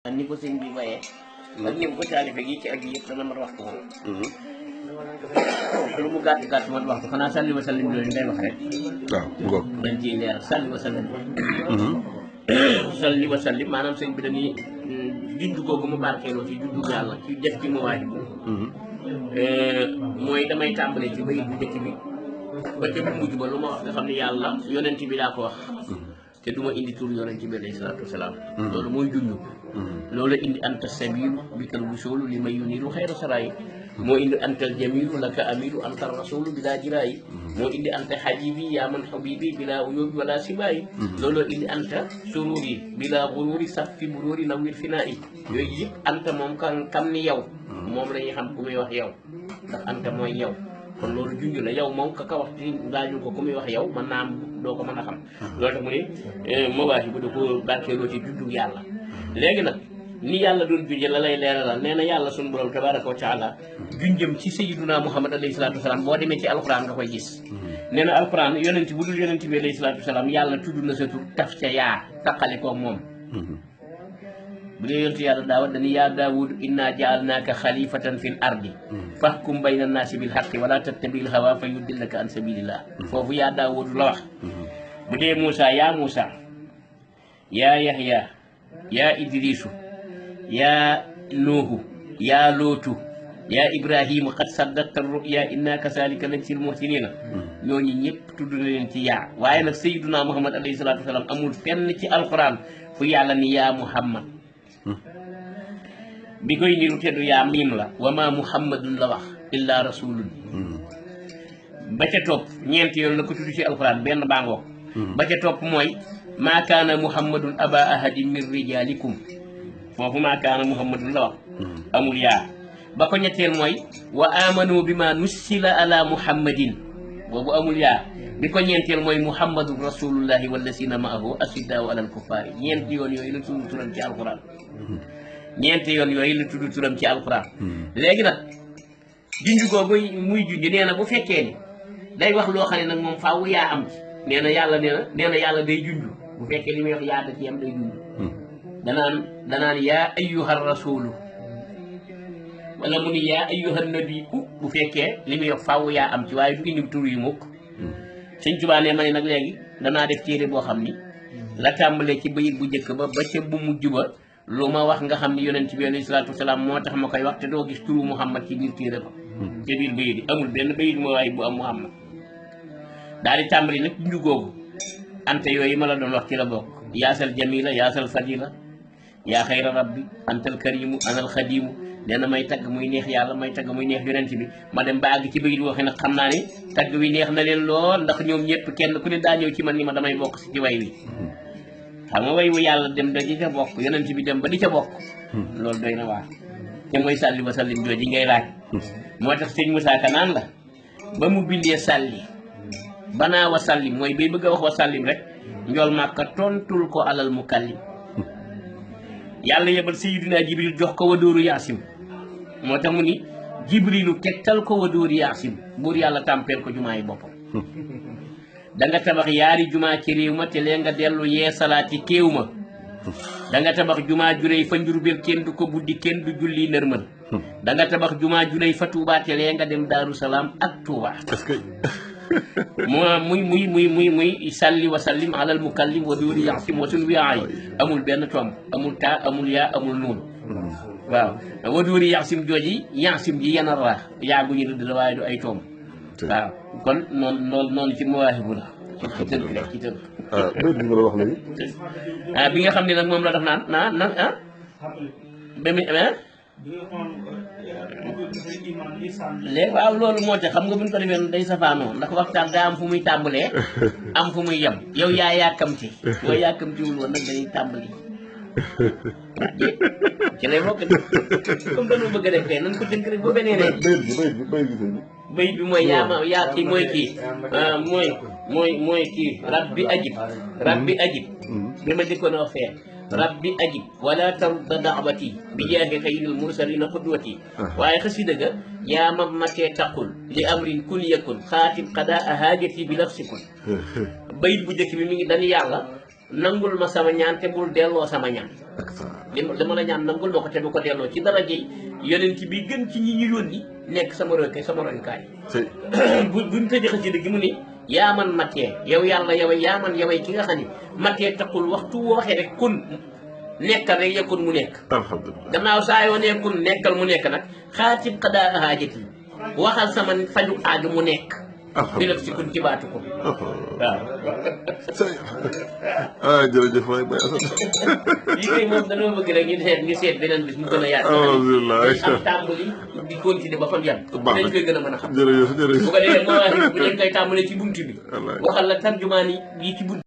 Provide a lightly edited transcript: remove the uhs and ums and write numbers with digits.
ni ko sëñ bi waye ak ni ko taalife gi ci ak yëpp dana ma wax ko lu mu gàtt gàtt man wax ko xanaa salli wa sallim loolu ngay wax rek waaw ngoog dañ ciy leer salli wa sallim salli wa sallim maanaam sëñ bi dañuy junj googu mu barkeeloo ci junju yàlla ci def ci muwaay bu mooy damay tàmbale ci bayit bu njëkk bi ba ca bu mujj ba lu ma wax nga xam ne yàlla yonent bi daa ko wax te du ma indi tur yonent bi alayhi salaatu wasalaam loolu mooy junj loolu indi anta sabilu bikal wusulu li may yuniru xayra sarayi moo indi antal jamilu laka amilu anta rasulu bila jirayi moo indi anta habibi ya man habibi bila uyubi wala sibayi loolu indi anta sururi bila gururi safi bururi nawir finaayi yooyu yëpp anta moom kam ni yow moom la ñuy xam ku muy wax yow ndax anta mooy yow kon loolu junj la yow moom ka wax ci laaju ko ku muy wax yow mën naa am doo ko mën a xam loolu tax mu ne mawaahi bu da ko barkeeloo ci junju yàlla léegi nag ni yàlla doon junje la lay leeralal nee na yàlla sunu borom tabaraka wa taala junjëm ci sayyiduna muhammad alayhi salaatu wasalaam boo demee ci alquran nga koy gis nee na alquran yonent bu dul yonent bi alayhi salaatu wasalaam yàlla tudd na sa tur taf ca yaa taqale ko moom bu dee yonent yàlla daawat dañu yaa daawud inna jaalnaaka xalifatan fil ardi fahkum bayna naasi bil haqqi wala tattabil hawa fa yudillaka an sabilillah foofu yaa daawud la wax bu dee Moussa yaa Moussa yaa Yahya yaa Idrisu yaa Nuuhu yaa Lootu yaa Ibrahima qad saddaqta ruya inna kasalika najzil muhsinina ñooñu ñëpp tudd na leen ci yaa waaye nag sayyiduna Muhammad alayhi salaatu wasalaam amul fenn ci alquran fu yàlla ni yaa Muhammad bi koy niru teddu yaa miim la wa ma muhammadun la wax illa rasulun ba ca topp ñeenti yoon la ko tudd ci alquran benn bàngoo ba ca topp mooy maa kaana muhammadun aba ahadin min rijalikum foofu maa kaana muhammadun la wax amul yaa ba ko ñetteel mooy wa amanu bi ma nussila ala muhammadin boobu amul yaa bi ko ñeenteel mooy muhammadun rasulullahi wallasina maahu asiddaau alal kuffaari ñeenti yoon yooyu la tudd turam ci alquran ñeenti yoon yooyu la tudd turam ci alquran léegi nag junj googu muy junj nee na bu fekkee ni day wax loo xam ne nag moom faaw yaa am ci nee na yàlla day junj bu fekkee li muy wax yaa da ci am day junj danaan yaa ayyuha rasulu wala mu ni yaa ayyuha nabiyu bu fekkee li muy wax faaw yaa am ci waaye du indi tur yu mukk Sëñ Tuubaa ne ma ne nag léegi danaa def téere boo xam ni la tàmbalee ci bayit bu njëkk ba ba ca bu mujj ba lu ma wax nga xam ni yonent bi alayhi salaatu wasalaam moo tax ma koy wax te doo gis turu Muhammad ci biir téere ba ca biir bayit yi amul benn bayit moo waaye bu am Muhammad daal di tàmbali nag junj googu ante yooyu ma la doon wax ci la bokk yaasal jamila yaasal fadila yaa xayra rabbi antal karimu anal xadimu nee na may tagg muy neex yàlla may tagg muy neex yonent bi ma dem ba àgg ci bayit waxee nag xam naa ni tagg wi neex na leen lool ndax ñoom ñëpp kenn ku ne daa ñëw ci man ni ma damay bokk si ci way wi xam nga way wu yàlla dem da di ca bokk yonent bi dem ba di ca bokk loolu doy na waar te mooy sàlli wa sallim jooji ngay laaj moo tax sëñ Moussa Ka naan la ba mu bindee sàlli banaa wa sallim mooy bay bëgg a wax wa sallim rek njool màkka tontul ko alal mukallim yàlla yebal sayyidina jibril jox ko wa dóoru yaasim moo tax mu ni jibrilu tegtal ko wa dóoru yaasim buur yàlla tàmpeel ko jumaa yi boppam da nga tabax yaari jumaa ci réew ma te lee nga dellu yee salaati kéew ma da nga tabax jumaa juréy fa njurbel kenn du ko buddi kenn du julli nërmal da nga tabax jumaa juréy fa Tuubaa te lee nga dem Daaru Salaam ak Tuubaa muy salli wa sallim alal mukallim wa dóori yaasim wa sun wiyaay amul benn tomb amul taa amul yaa amul nuun waaw wa dóori yaasim jooji yaasim ji yana raa yaagu ñu rëdd la waaye du ay tomb waaw kon noonu ci mawaahibu la ci tënk rek ci tënk bi nga xam ne nag moom la def naan ba mu léegi waaw loolu moo tax xam nga buñ ko defee day safaanoo ndax waxtaan daa am fu muy tàmbalee am fu muy yem yow yaa yàkkamti boo yàkkamtiwul woon nag dañuy tàmbali ci lay bokk comme dañoo bëgg a def tey nan ko tënk rek ba beneen bayit bi mooy yaa kii mooy kii mooy kii rabbi ajib bi ma dikkoon a wax fee rabbi ajib wala tarudda da'wati bi jaahi xayril mursalina xudwati waaye xasida ga yaa ma matee taqul li amrin kun yakun xaatim qadaa haajati bi nafsikun bayit bu njëkk bi mi ngi dañu yàlla nangul ma sama ñaan te bul delloo sama ñaan dama la ñaan nangul ma ko te bu ko delloo ci dara ji yonent bi gën ci ñi ñu yónni nekk sama royukaay buñ tëjee xasida gi mu ni yaa man matee yow yàlla yow yaa man yow ki nga xam ni matee taxul waxtu woo waxee rek kun nekkal rek yakun mu nekk alhamdulilah gannaaw saa yoo nekkul nekkal mu nekk nag xaatib xadaa haajati waxal sama faju aaju mu nekk bi la si kun ci baatu ko waaw jërëjëf waay Baye Assane lii kay moom dañoo bëgg rek ñu seet beneen bis mu gën a yaatu alhamdulilah am tàmbali di continuer ba fa mu yàgg dañ koy gën a mën a xam jërëjëf bu ko defee moo wax bu dañ koy tàmbalee ci buntu bi waxal la tarjumaan yi ci buntu